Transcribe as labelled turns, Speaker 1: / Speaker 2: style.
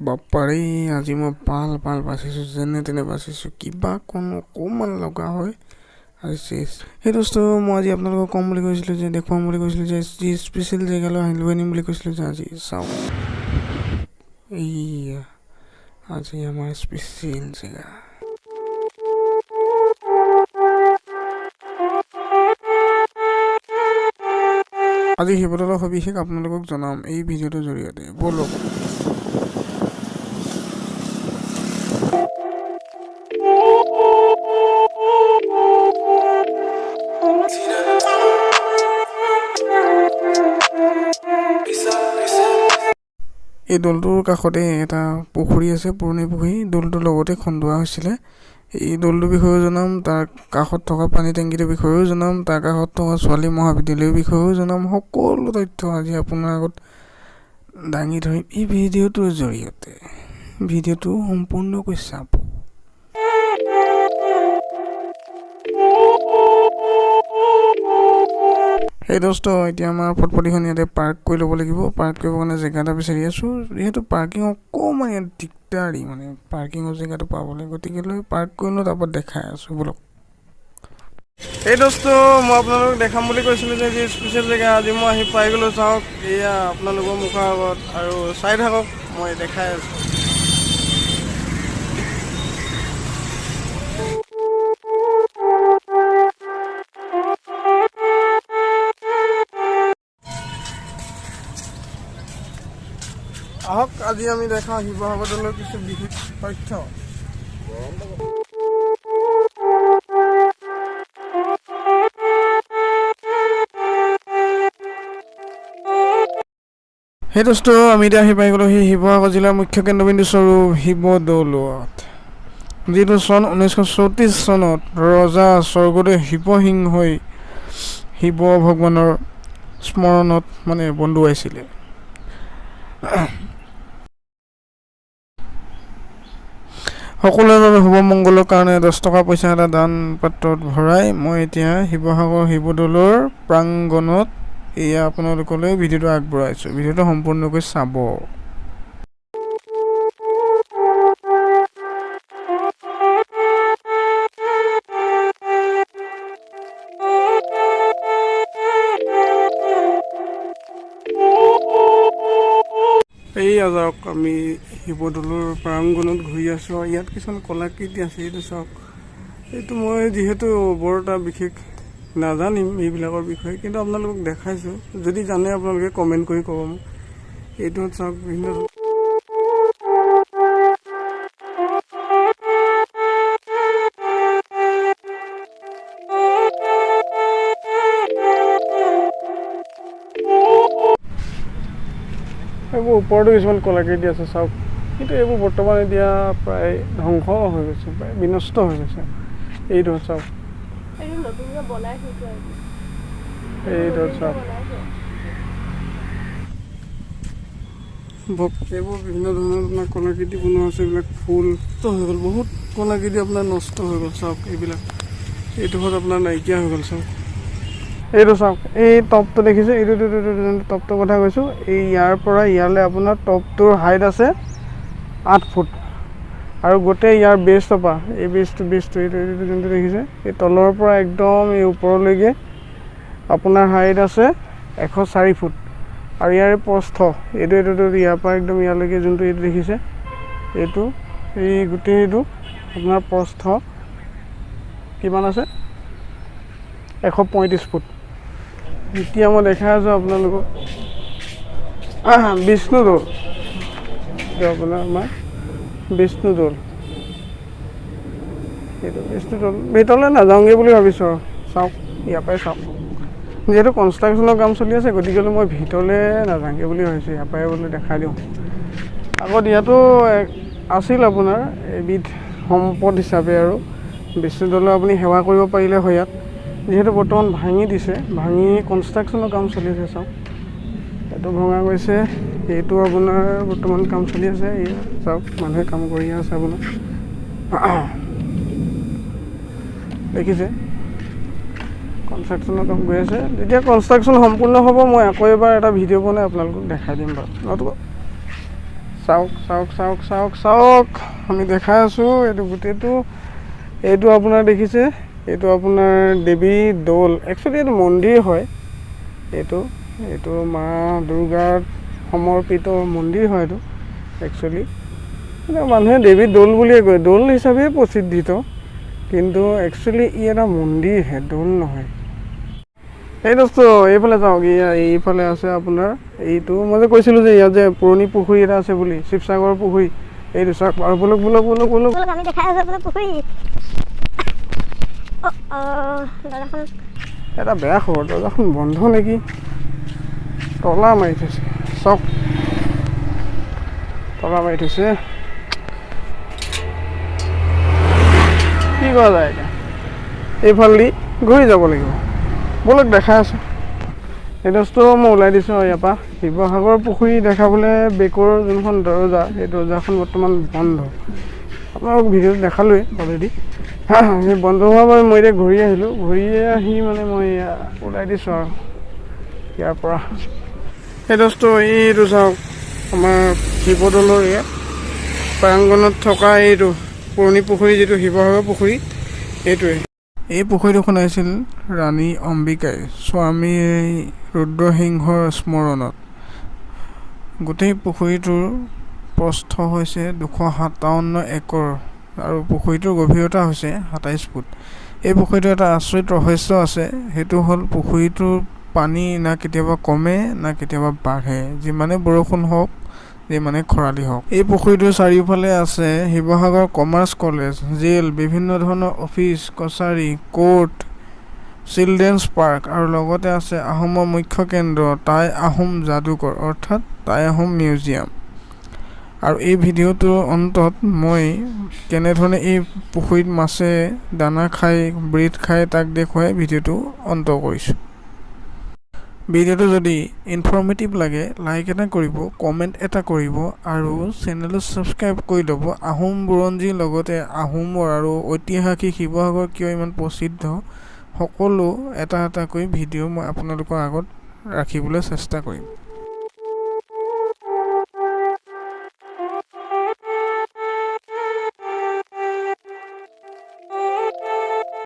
Speaker 1: বাপ্পাৰে, আজি মই পাল পাল বাচিছোঁ, যেনে তেনে বাচিছোঁ। কিবা কোনো অকণমান লগা হয় আজি চেচ। সেই দোস্ত, মই আজি আপোনালোকক ক'ম বুলি কৈছিলোঁ যে, দেখুৱাম বুলি কৈছিলোঁ যে, যি স্পেচিয়েল জেগালৈ লৈ আনিম বুলি কৈছিলোঁ যে, আজি চাওক, এইয়া আজি আমাৰ স্পেচিয়েল জেগা। আজি শিৱদৌলৰ সবিশেষ আপোনালোকক জনাম এই ভিডিঅ'টোৰ জৰিয়তে। ব'লক। এই দৌলটোৰ কাষতে এটা পুখুৰী আছে, পুৰণি পুখুৰী। দৌলটোৰ লগতে খন্দোৱা হৈছিলে। এই দৌলটোৰ বিষয়েও জনাম, তাৰ কাষত থকা পানী টেংকিটোৰ বিষয়েও জনাম, তাৰ কাষত থকা ছোৱালী মহাবিদ্যালয়ৰ বিষয়েও জনাম। সকলো তথ্য আজি আপোনাৰ আগত দাঙি ধৰিম এই ভিডিঅ'টোৰ জৰিয়তে। ভিডিঅ'টো সম্পূৰ্ণকৈ চাব। সেই দোস্ত, এতিয়া আমাৰ ফটফটিখন ইয়াতে পাৰ্ক কৰি ল'ব লাগিব। পাৰ্ক কৰিবৰ কাৰণে জেগা এটা বিচাৰি আছোঁ। যিহেতু পাৰ্কিং অকণমান ইয়াত দিগদাৰী, মানে পাৰ্কিঙৰ জেগাটো পাবলৈ, গতিকে লৈ পাৰ্ক কৰি লওঁ, তাৰপৰা দেখাই আছোঁ। ব'লক। এই দোস্ত, মই আপোনালোকক দেখাম বুলি কৈছিলোঁ যে যি স্পেচিয়েল জেগা, আজি মই আহি পাই গ'লোঁ। চাওক, এয়া আপোনালোকৰ মুখৰ আগত, আৰু চাই থাকক, মই দেখাই আছোঁ। আহক, আজি আমি দেখাওঁ শিৱসাগৰ দৌলৰ কিছু বিশেষ তথ্য। সেই দোস্ত, আমি এতিয়া আহি পাই গ'লোঁ সেই শিৱসাগৰ জিলাৰ মুখ্য কেন্দ্ৰবিন্দু স্বৰূপ শিৱদৌলত, যিটো চন 1934 চনত ৰজা স্বৰ্গদেউ শিৱসিংহই শিৱ ভগৱানৰ স্মৰণত মানে বন্দোৱাইছিলে। সকলোৰে বাবে শুভ মংগলৰ কাৰণে 10 টকা পইচা এটা দান পাত্ৰত ভৰাই মই এতিয়া শিৱসাগৰ শিৱদৌলৰ প্ৰাংগণত এয়া আপোনালোকলৈ ভিডিঅ'টো আগবঢ়াইছোঁ। ভিডিঅ'টো সম্পূৰ্ণকৈ চাব। এইয়া যাওক, আমি শিৱদৌলৰ প্ৰাংগণত ঘূৰি আছোঁ। ইয়াত কিছুমান কলাকৃতি আছে, এইটো চাওক। এইটো মই যিহেতু বৰ এটা বিশেষ নাজানিম এইবিলাকৰ বিষয়ে, কিন্তু আপোনালোকক দেখাইছোঁ। যদি জানে আপোনালোকে কমেণ্ট কৰি ক'ব মোক। এইটো চাওক, বিভিন্ন এইবোৰ ওপৰতো কিছুমান কলাকৃতি আছে, চাওক। কিন্তু এইবোৰ বৰ্তমান এতিয়া প্ৰায় ধ্বংস হৈ গৈছে, প্ৰায় বিনষ্ট হৈ গৈছে। এইটো চাওক, এইটো চাওক, এইবোৰ বিভিন্ন ধৰণৰ আপোনাৰ কলাকৃতি বনোৱা আছে। এইবিলাক ফুল হৈ গ'ল, বহুত কলাকৃতি আপোনাৰ নষ্ট হৈ গ'ল। চাওক, এইবিলাক এইটোত আপোনাৰ নাইকিয়া হৈ গ'ল। চাওক, এইটো চাওক, এই টপটো দেখিছে? এইটো টপটোৰ কথা কৈছোঁ। এই ইয়াৰ পৰা ইয়ালৈ আপোনাৰ টপটোৰ হাইট আছে 8 ফুট, আৰু গোটেই ইয়াৰ বেছটোৰ পৰা এই বেছটো এইটো এইটো যোনটো দেখিছে, এই তলৰ পৰা একদম এই ওপৰলৈকে আপোনাৰ হাইট আছে 104 ফুট। আৰু ইয়াৰে প্ৰস্থ এইটো এইটো ইয়াৰ পৰা একদম ইয়ালৈকে যোনটো এইটো দেখিছে, এইটো এই গোটেই এইটো আপোনাৰ প্ৰস্থ কিমান আছে? 135 ফুট। এতিয়া মই দেখাই আছোঁ আপোনালোকক বিষ্ণুদৌল। এইটো আপোনাৰ আমাৰ বিষ্ণুদৌল, এইটো বিষ্ণুদৌল। ভিতৰলৈ নাযাওঁগৈ বুলি ভাবিছোঁ আৰু। চাওক, ইয়াৰ পৰাই চাওক, যিহেতু কনষ্ট্ৰাকশ্যনৰ কাম চলি আছে, গতিকেলৈ মই ভিতৰলৈ নাযাওঁগৈ বুলি ভাবিছোঁ। ইয়াৰ পৰাই বোলো দেখাই দিওঁ। আগত ইয়াতো আছিল আপোনাৰ এবিধ সম্পদ হিচাপে, আৰু বিষ্ণুদৌলৰ আপুনি সেৱা কৰিব পাৰিলে হয় ইয়াত। যিহেতু বৰ্তমান ভাঙি দিছে, ভাঙি কনষ্ট্ৰাকশ্যনৰ কাম চলি আছে। চাওক, এইটো ভঙা গৈছে, এইটো আপোনাৰ বৰ্তমান কাম চলি আছে। এই চাওক, মানুহে কাম কৰি আছে আপোনাৰ, দেখিছে। কনষ্ট্ৰাকশ্যনৰ কাম গৈ আছে। যেতিয়া কনষ্ট্ৰাকশ্যন সম্পূৰ্ণ হ'ব, মই আকৌ এবাৰ এটা ভিডিঅ' বনাই আপোনালোকক দেখাই দিম বাৰু। নতুবা চাওক চাওক চাওক চাওক চাওক, আমি দেখাই আছোঁ এইটো গোটেইটো। এইটো আপোনাৰ দেখিছে, এইটো আপোনাৰ দেৱী দৌল। একচুৱেলি এইটো মন্দিৰ হয়, এইটো এইটো মা দুৰ্গাৰ সমৰ্পিত মন্দিৰ হয় এইটো একচুৱেলি। মানুহে দেৱী দৌল বুলিয়ে কয়, দৌল হিচাপে প্ৰসিদ্ধিত, কিন্তু একচুৱেলি ই এটা মন্দিৰহে, দৌল নহয়। এই দোস্ত, এইফালে যাওক। এইফালে আছে আপোনাৰ এইটো, মই যে কৈছিলোঁ যে ইয়াত যে পুৰণি পুখুৰী এটা আছে বুলি, শিৱসাগৰ পুখুৰী। এইটো চাওক আৰু ব'লক ব'লক ব'লক ব'লক।
Speaker 2: আমি দেখাই আছোঁ আপোনাৰ পুখুৰী। দৰ্জাখন
Speaker 1: এটা বেয়া খবৰ, দৰ্জাখন বন্ধ নেকি, তলা মাৰি থৈছে। চাওক, তলা মাৰি থৈছে। কি কৰা যায় এতিয়া? এইফালেদি ঘূৰি যাব লাগিব। ব'লক, দেখাই আছোঁ। এই দোস্ত, মই ওলাই দিছোঁ আৰু ইয়াৰ পৰা। শিৱসাগৰ পুখুৰী দেখাবলৈ বেকৰ যোনখন দৰজা, সেই দৰজাখন বৰ্তমান বন্ধ। আপোনালোক ভিডিঅ'টো দেখালোৱেই অলৰেডি। সেই বন্ধ হোৱাৰ বাবে মই এতিয়া ঘূৰি আহিলোঁ। ঘূৰি আহি মানে মই ওলাই দিছোঁ আৰু ইয়াৰ পৰা। সেই দোস্ত, এইটো চাওক, আমাৰ শিৱদৌলৰ ইয়াত প্ৰাংগণত থকা এইটো পুৰণি পুখুৰী, যিটো শিৱসাগৰ পুখুৰী, এইটোৱে। এই পুখুৰীটো খন্দাইছিল ৰাণী অম্বিকাই স্বামী ৰুদ্ৰসিংহৰ স্মৰণত। গোটেই পুখুৰীটোৰ প্ৰস্থ হৈছে 257 একৰ আৰু পুখুৰীটোৰ গভীৰতা হৈছে 27 ফুট। এই পুখুৰীটোৰ এটা আচৰিত ৰহস্য আছে, সেইটো হ'ল পুখুৰীটোৰ পানী না কেতিয়াবা কমে না কেতিয়াবা বাঢ়ে, যিমানে বৰষুণ হওক যিমানে খৰালি হওক। এই পুখুৰীটোৰ চাৰিওফালে আছে শিৱসাগৰ কমাৰ্চ কলেজ, জেল, বিভিন্ন ধৰণৰ office Kachari, court, children's park আৰু লগতে আছে আহোমৰ মুখ্য কেন্দ্ৰ টাই আহোম যাদুঘৰ অৰ্থাৎ টাই আহোম মিউজিয়াম। আৰু এই ভিডিঅ'টোৰ অন্তত মই কেনেধৰণে এই পুখুৰীত মাছে দানা খাই ব্ৰেড খাই তাক দেখুৱাই ভিডিঅ'টো অন্ত কৰিছোঁ। ভিডিঅ'টো যদি ইনফৰ্মেটিভ লাগে, লাইক এটা কৰিব, কমেণ্ট এটা কৰিব আৰু চেনেলটো ছাবস্ক্ৰাইব কৰি ল'ব। আহোম বুৰঞ্জীৰ লগতে আহোমৰ আৰু ঐতিহাসিক শিৱসাগৰ কিয় ইমান প্ৰসিদ্ধ, সকলো এটা এটাকৈ ভিডিঅ' মই আপোনালোকৰ আগত ৰাখিবলৈ চেষ্টা কৰিম।